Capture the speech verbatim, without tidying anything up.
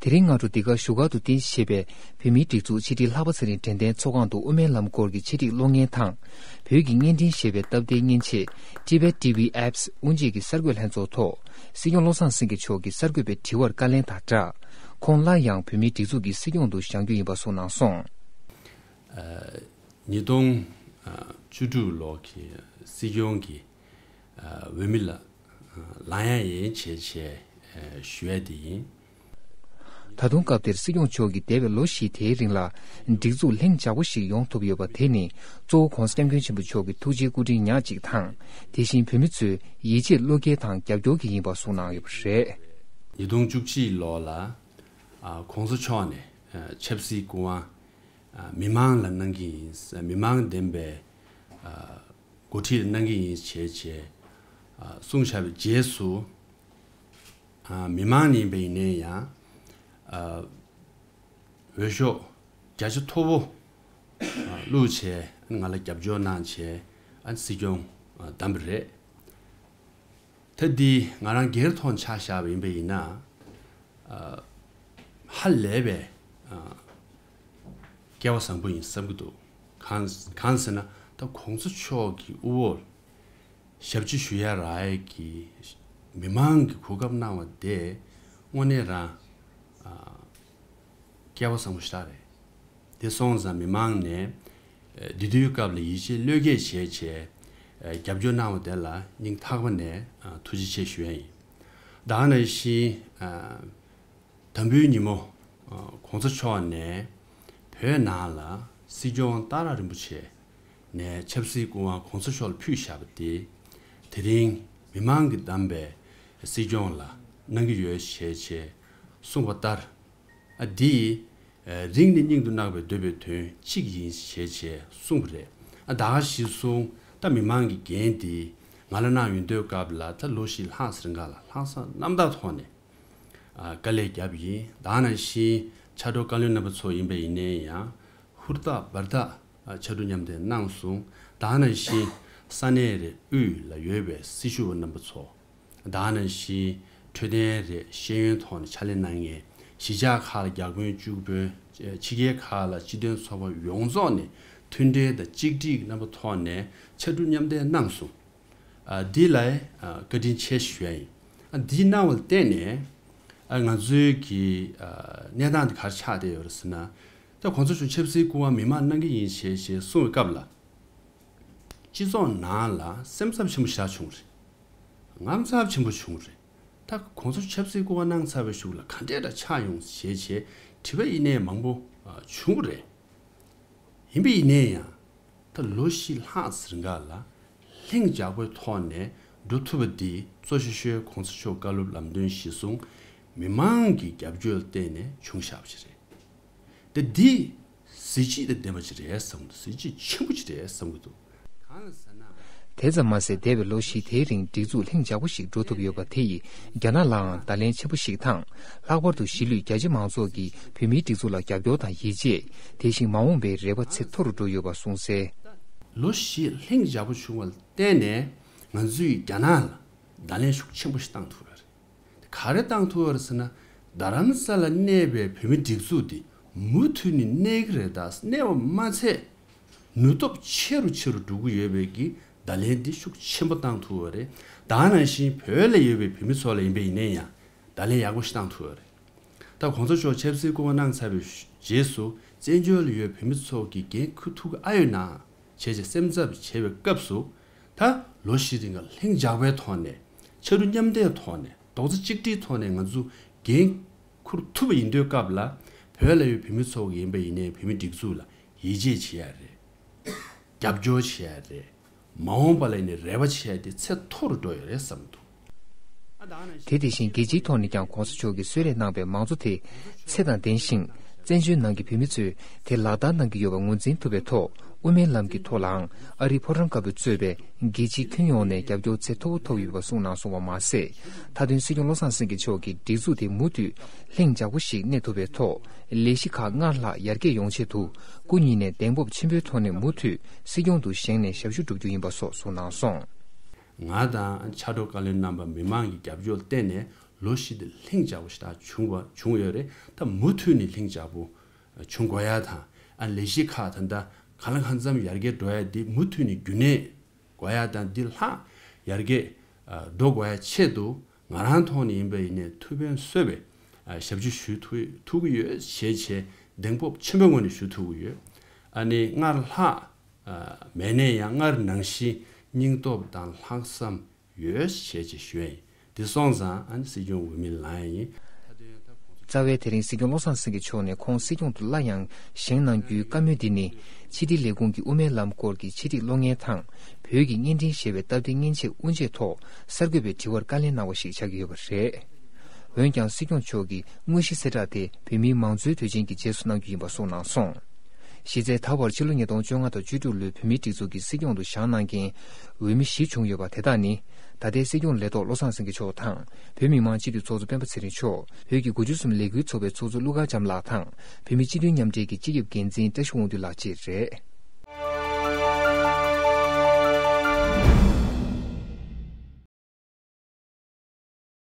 དེ་རིང་སྔ་དྲོ་འདི་ག་བཞུགས་སྒར་དུ་རྟེན་གཞི་བྱས་པའི་བོད་མིའི་སྒྲིག་འཛུགས་ཕྱི་དྲིལ་ལྷག་པ་ཚེ་རིང་དྲན་རྟེན་ཚོགས་ཁང་དུ་དབུ་མའི་ལམ་སྐོར་གྱི་ཆེད་སྒྲིག་གློག་བརྙན་དང་། བོད་ཀྱི་བརྙན་འཕྲིན་ཞེས་པའི་སྟབས་བདེའི་བརྙན་ཆས་Tibet T V Apps དབུ་འབྱེད་ཀྱི་གསར་འགོད་ལྷན་ཚོགས་ཐོག་སྲིད་སྐྱོང་བློ་བཟང་སེང་གེ་མཆོག་གིས་གསར་འགོད་པའི་དྲི་བར་བཀའ་ལན་དང་སྦྲགས། ཁོང་སླར་ཡང་བོད་མིའི་སྒྲིག་འཛུགས་ཀྱི་སྲིད་སྐྱོང་དུ་བཞེངས་རྒྱུ་ཡིན་པ་གསུངས་གནང་སོང་། ཉིས་སྟོང་བཅུ་དྲུག་ལོ་གི་སྲིད་སྐྱོང་གི་འོས་མི་ལ་ལངས་ཡ་ཡིན་བྱས་བྱས་ཞུ་ཡ་དེ་ཡིན། ད་དུང་སྐབས་དེར་སྲིད་སྐྱོང་མཆོག་གིས་འདས་པའི་ལོ་བཞི་དེའི་རིང་ལ་སྒྲིག་འཛུགས་ལྷིང་འཇགས་པོ་ཞིག་ཡོང་ཐུབ་ཡོད་པ་དེ་ནི་གཙོ་བོ་༧གོང་ས་༧སྐྱབས་མགོན་ཆེན་པོ་མཆོག་གི་ཐུགས་རྗེའི་སྐུ་དྲིན་ཉག་གཅིག་དང་། དེ་བཞིན་བོད་མི་ཚོའི་ཡིད་ཆེས་བློ་འགེལ་དང་རྒྱབ་སྐྱོར་གྱིས་ཡིན་པ་གསུངས་གནང་ཡོད་པ་རེད། ཉིས་སྟོང་བཅུ་གཅིག་ལོ་ལ་༧གོང་ས་མཆོག་ནས་ཆབ་སྲིད་སྐུ་དབང་མི་མང་ལ་གནང་གི་ཡིན། མི་མང་འདེམས་པའི་འགོ་ཁྲིད་གནང་གི་ཡིན་བྱས་བྱས་གསུངས་བཞག་པའི་རྗེས་སུ། མི་མང་ནས་ཡིན་པ་ཡིན་ནའི་ཡང་འོས་ཤོག་བརྒྱ་ཆ་མཐོ་པོ་བླུགས་བྱས་ང་ལ་རྒྱབ་སྐྱོར་གནང་བྱས་སྲིད་སྐྱོང་བདམས་པ་རེད། ད་འདི་ང་རང་སྒེར་ཐོག་ཆ་བཞག་པ་ཡིན་པ་ཡིན་ན། ཧ་ལས་པའི་སྐལ་བ་བཟང་པོ་ཡིན་བསམ་གྱི་འདུག་གང་གང་ཟེར་ན་ད་༧གོང་ས་མཆོག་གི་དབུ་འོག་ཞབས་ཕྱི་ཞུ་ཡ་རག་ཡས་ཀྱི་མི་མང་གི་གོ་སྐབས་གནང་བ་དེ་དངོས་གནས་རང་སྐལ་བ་བཟང་པོ་ཞིག་རེད། དེ་སོང་ཙང་མི་མང་ནས་འདི་དུས་སྐབས་ལ་ཡིད་ཆེས་བློས་འགེལ་བྱས་བྱས་རྒྱབ་སྐྱོར་གནང་བ་དེ་ལ་སྙིང་ཐག་པ་ནས་ཐུགས་རྗེ་ཆེ་ཞུ་ཡ་ཡིན། ད་ག་ནང་བཞིན། དང་པོའི་ཉིན་མོ། ༸གོང་ས་མཆོག་ནས་བོད་ནང་ལ་སྲིད་སྐྱོང་ཏཱ་ར་རིན་པོ་ཆེ་ནས་ཆབ་སྲིད་སྐུ་དབང་༸གོང་ས་མཆོག་ལ་ཕུལ་བཞག་པ་དེ། དེ་རིང་མི་མང་གིས་བདམས་པའི་སྲིད་སྐྱོང་ལ་གནང་གི་ཡོད་ཞེས་བྱས་གསུངས་པ་ལྟར། ཨ་འདི་རིང་ནས་སྙིང་དུ་བརྣག་པའི་འདོད་པའི་དོན་གཅིག་ཡིན་ཞེས་བྱས་གསུངས་པ་རེད། ཨ་ད་ག་གཞི་བཟུང་ད་མི་མང་གི་འགན་འདི་ང་ལ་གནང་ཡོང་དུས་སྐབས་ལ་ད་ལོ་བཞི་ལྷག་ཙམ་རིང་ག་ལ་ལྷག་བསམ་རྣམ་དག་ཐོག་ནས། དཀའ་ལས་བརྒྱབ་ཡིན། ད་ག་ནང་བཞིན་ཕྱག་རོགས་བཀའ་བློན་རྣམ་པ་ཚོ་ཡིན་པ་ཡིན་ནའི་ཡང་ཧུར་ཐག་འབད་ཐག་ཕྱར་གྲུ་མཉམ་འདེགས་གནང་སོང་། ད་ག་ནང་བཞིན་ས་གནས་རེ་དབུས་ལ་ཡོད་པའི་སྲི་ཞུ་བ་རྣམ་པ་ཚོ། ད་ག་ནང་བཞིན་འཕྲོད་བསྟེན་རེ་ཤེས་ཡོན་ཐོག་ནས་ཕྱག་ལས་གནང་མཁན་གཞིས་ཆགས་ཁག་ལ་བརྒྱ་དཔོན་བཅུ་དཔོན་ཕྱི་རྒྱལ་ཁག་ལ་སྤྱི་མཐུན་ཚོགས་པ་ཡོངས་རྫོགས་ནས་མཐུན་སྒྲིལ་དང་གཅིག་སྒྲིལ་རྣམ་པ་ཐོག་ནས་ཕྱར་གྲུ་མཉམ་འདེགས་གནང་སོང་། འདི་ལ་བཀའ་དྲིན་ཆེ་ཞུ་ཡ་ཡིན། འདི་གནང་བ་ལ་བརྟེན་ནས་ང་ཚོའི་གི་གནས་སྟངས་འདི་ག་རེ་ཆགས་བསྡད་ཡོད་རེད་ཟེར་ན། ད་གོང་ས་མཆོག་ཆབ་སྲིད་སྐུ་དབང་མི་མང་གནང་གི་ཡིན་ཞེས་ཞེས་གསུངས་པའི་སྐབས་ལ། སྤྱི་ཚོགས་ནང་ལ་སེམས་འཚབ་ཆེན་པོ་ཞེ་དྲག་བྱུང་རེད། དངངས་འཚབ་ཆེན་པོ་བྱུང་རེད། ད་གོང་ས་མཆོག་ཆབ་སྲིད་སྐུ་དབང་གནང་ཚར་བའི་གཞུག་ལ་ག་འདྲས་འདྲ་ཆགས་ཡོང་ཞེས་བྱས་དྲི་བ་ཡིན་ནའི་མང་པོ་བྱུང་བ་རེད། ཡིན་པ་ཡིན་ནའི་ཡང་། ད་ལོ་བཞི་ལྷག་ཟིན་ག་ལ་ལྷིང་འཇགས་པོའི་ཐོག་ནས་འགྲོ་ཐུབ་པ་འདི་གཙོ་ཤོས་ཤོས་གོང་ས་མཆོག་བཀའ་སློབ་ལམ་སྟོན་གཞིར་བཟུང་མི་མང་གི་རྒྱབ་སྐྱོར་ལ་བརྟེན་ནས་བྱུང་བཞག་པ་ཞིག་རེད། ད་འདི་གཟི་བརྗིད་དང་ལྡན་པ་ཞིག་རེད་བསམ་གི་འདུག་གཟི་བརྗིད་ཆེན་པོ་ཞིག་རེད་བསམ་གི་འདུག་གང་ལ་ཟེར་ན། དེ་ཙམ་མ་ཟད་འདས་པའི་ལོ་བཞི་དེའི་རིང་སྒྲིག་འཛུགས་ལྷིང་འཇགས་པོ་ཞིག་འགྲོ་ཐུབ་ཡོད་པ་དེ་ཡིས་རྒྱ་ནག་ལའང་བརྡ་ལན་ཆེན་པོ་ཞིག་དང་། ལྷག་པར་དུ་གཞིས་ལུས་རྒྱ་ཆེ་མང་ཚོགས་ཀྱིས་བོད་མིའི་སྒྲིག་འཛུགས་ལ་རྒྱབ་སྐྱོར་དང་ཡིད་ཆེས། དེ་བཞིན་མ་འོངས་པའི་རེ་བ་ཚད་མཐོ་རུ་འགྲོ་ཡོད་པ་གསུངས་གསལ། ལོ་བཞི་ལྷིང་འཇགས་པོ་བྱུང་བ་ལ་བརྟེན་ནས་ང་ཚོས་རྒྱ་ནག་ལ་བརྡ་ལན་ཤུགས་ཆེན་པོ་ཞིག་བཏང་ཐུབ་ཡོད་རེད། ག་རེ་བཏང་ཐུབ་ཡོད་རེད་ཟེར་ན། རྡ་རམ་ས་ལ་གནས་པའི་བོད་མི་སྒྲིག་འཛུགས་འདི་མུ་མཐུད་ནས་གནས་ཀྱི་རེད། ད་གནས་པ་མ་ཚད་ནུས་སྟོབས་ཆེ་རུ་ཆེ་རུ་འགྲོ་གི་ཡོད་པའི་གི་བརྡ་ལན་འདི་ཤུགས་ཆེན་པོ་བཏང་ཐུབ་ཡོད་རེད། ད་ནང་བཞིན་བོད་ལ་ཡོད་པའི་བོད་མི་ཚོ་ལ་ཡིན་པ་ཡིན་ནའི་ཡང་བརྡ་ལན་ཡག་པོ་ཞིག་བཏང་ཐུབ་ཡོད་རེད། ད་གོང་ས་མཆོག་ཆབ་སྲིད་སྐུ་དབང་གནང་ཚར་བའི་རྗེས་སུ་བཙན་བྱོལ་ལ་ཡོད་བོད་མི་ཚོ་གི་འགན་འཁུར་ཐུབ་ཀྱི་ཨ་ཡོད་ན་བྱས་བྱས་སེམས་འཚབ་བྱས་པའི་སྐབས་སུ། ད་ལོ་བཞི་རིང་ལ་ལྷིང་འཇགས་པའི་ཐོག་ནས་ཕྱར་གྲུ་མཉམ་འདེགས་ཐོག་ནས་རྡོག་རྩ་གཅིག་སྒྲིལ་ཐོག་ནས་ང་ཚོ་འགན་འཁུར་ཐུབ་པ་ཡིན་དུས་སྐབས་ལ་བོད་ལ་ཡོད་བོད་མི་ཚོ་ཡིན་པ་ཡིན་ནའི་བོད་མི་སྒྲིག་འཛུགས་ལ་ཡིད་ཆེས་བྱེད་ཡ་རེད། རྒྱབ་སྐྱོར་བྱེད་ཡ་རེད། མ་འོངས་པ་ལ་ཡིན་ནའི་རེ་བ་བྱེད་ཡ་དེ་ཚད་མཐོ་རུ་འགྲོ་ཡ་རེད་བསམ་འདུག་དེ་དེ་བཞིན་རྒྱལ་སྤྱིའི་ཐོག་ནས་ཀྱང་གོང་ས་མཆོག་གིས་གསོལ་རས་གནང་བའི་མང་གཙོ་དེ་ཚད་དང་ལྡན་ཞིང་། བཙན་བྱོལ་ནང་གི་བོད་མི་ཚོས་དེ་ལག་བསྟར་གནང་གི་ཡོད་པ་ངོས་འཛིན་ཐུབ་པའི་ཐོག་དབུ་མའི་ལམ་གྱི་ཐོག་ལའང་ཨ་རིའི་ཕོ་བྲང་དཀར་པོས་གཙོས་པའི་རྒྱལ་སྤྱིའི་ཁྱོན་ཡོངས་ནས་རྒྱབ་སྐྱོར་ཚད་མཐོ་པོ་ཐོབ་ཡོད་པ་གསུངས་གནང་སོང་བ་མ་ཟད། མཐའ་དོན་སྲིད་སྐྱོང་བློ་བཟང་སེང་གེ་མཆོག་གིས་སྒྲིག་འཛུགས་དེ་མུ་མཐུད་ལྷིང་འཇགས་པོ་ཞིག་གནས་ཐུབ་པའི་ཐོག་ལས་གཞི་ཁག་སྔར་ལྷག་ཡར་རྒྱས་ཡོང་ཆེད་དུ་སྐུ་ཉིད་ནས་གདེང་སྤོབས་ཆེན་པོའི་ཐོག་ནས་མུ་མཐུད་སྲིད་སྐྱོང་དུ་བཞེངས་ནས་ཞབས་ཞུ་སྒྲུབ་རྒྱུ་ཡིན་པ་སོགས་གསུངས་གནང་སོང་། ང་དང་ཕྱག་རོགས་བཀའ་བློན་རྣམ་པ་མི་མང་གི་རྒྱབ་སྐྱོར་བརྟེན་ནས་ ལོ་བཞི་དེ་ལྷིང་འཇགས་པོ་ཞིག་ད་བྱུང་བ་བྱུང་ཡོད་རེད། ད་མུ་མཐུད་ནས་ལྷིང་འཇགས་པོ་བྱུང་དགོས་ཡ་དང་། ཨ་ལས་གཞི་ཁག་ད་ལྟ་གང་ལ་གང་འཚམ་ཡར་རྒྱས་འགྲོ་ཡ་འདི་མུ་མཐུད་ནས་རྒྱུན་གནས་དགོས་ཡ་དང་། འདི་ལྷག་ཡར་རྒྱས་ཨ་འགྲོ་དགོས་ཡ་ཆེད་དུ་ང་རང་ཐོག་ནས་ཡིན་པ་ཡིན་ནའི་ཐུགས་ཕན་གསོས་པའི་ཨ་ཞབས་ཕྱི་ཞུ་ཐུབ་ཐུབ་ཀྱི་ཡོད་ཞེས་བྱས་གདེང་སྤོབས་ཆེན་པོའི་ངང་ནས་ཞུ་ཐུབ་ཀྱི་ཡོད། ཨ་ནི་སྔར་ལྷག་ཨ་མེད་ནའི་ཡང་སྔར་ནང་བཞིན་སྙིང་སྟོབས་དང་ལྷག་བསམ་ཡོད་ཞེས་བྱས་ཞུ་ཡ་ཡིན། དེ་སོང་ཙང་ཨ་ནི་སྲིད་སྐྱོང་འོས་མི་ལངས་ཡ་ཡིན། རྩ་བའི་དེ་རིང་སྲིད་སྐྱོང་བློ་བཟང་སེང་གེ་མཆོག་ནས་ཁོང་སྲིད་སྐྱོང་དུ་སླར་ཡང་བཞེངས་གནང་རྒྱུའི་བཀའ་མོལ་འདི་ནི་ཕྱི་དྲིལ་ལས་ཁུངས་ཀྱི་དབུ་མའི་ལམ་སྐོར་གྱི་ཕྱི་དྲིལ་གློག་བརྙན་དང་། བོད་ཀྱི་བརྙན་འཕྲིན་ཞེས་པའི་སྟབས་བདེ་མཉེན་ཆས་དབུ་འབྱེད་ཐོག་གསར་འགོད་པའི་དྲི་བར་བཀའ་ལན་གནང་བ་ཞིག་ཆགས་ཀྱི་ཡོད་པ་རེད། འོན་ཀྱང་སྲིད་སྐྱོང་མཆོག་གིས་དངོས་གཞི་གསལ་བསྒྲགས་དེ་བོད་མིའི་མང་གཙོའི་དུས་ཆེན་གྱི་རྗེས་སུ་གནང་རྒྱུ་ཡིན་པ་གསུངས་གནང་སོང་། གཞི་རྩའི་ད་བར་ཕྱི་ལོ་ཉིས་སྟོང་བཅོ་ལྔ་དང་བཅུ་དྲུག་ལོའི་བོད་མིའི་སྒྲིག་འཛུགས་ཀྱི་སྲིད་སྐྱོང་དུ་བཞེངས་གནང་མཁན་འོས་མི་བཞི་བྱུང་ཡོད་པ་དེ་དག་ནི། ད་ལྟའི་སྲིད་སྐྱོང་ལས་ཐོག་བློ་བཟང་སེང་གེ་མཆོག་དང་། བོད་མི་མང་སྤྱི་འཐུས་ཚོགས་གཙོ་སྤེན་པ་ཚེ་རིང་མཆོག་བོད་ཀྱི་དགུ་བཅུ་གསུམ་ལས་འགུལ་ཚོགས་པའི་ཚོགས་གཙོ་ཀླུ་མཁར་བྱམས་ལགས་དང་། བོད་མི་སྤྱི་འཐུས་མཉམ་འབྲེལ་གྱི་སྤྱི་ཁྱབ་འགན་འཛིན་བཀྲ་ཤིས་དབང་འདུས་ལགས་བཅས་རེད།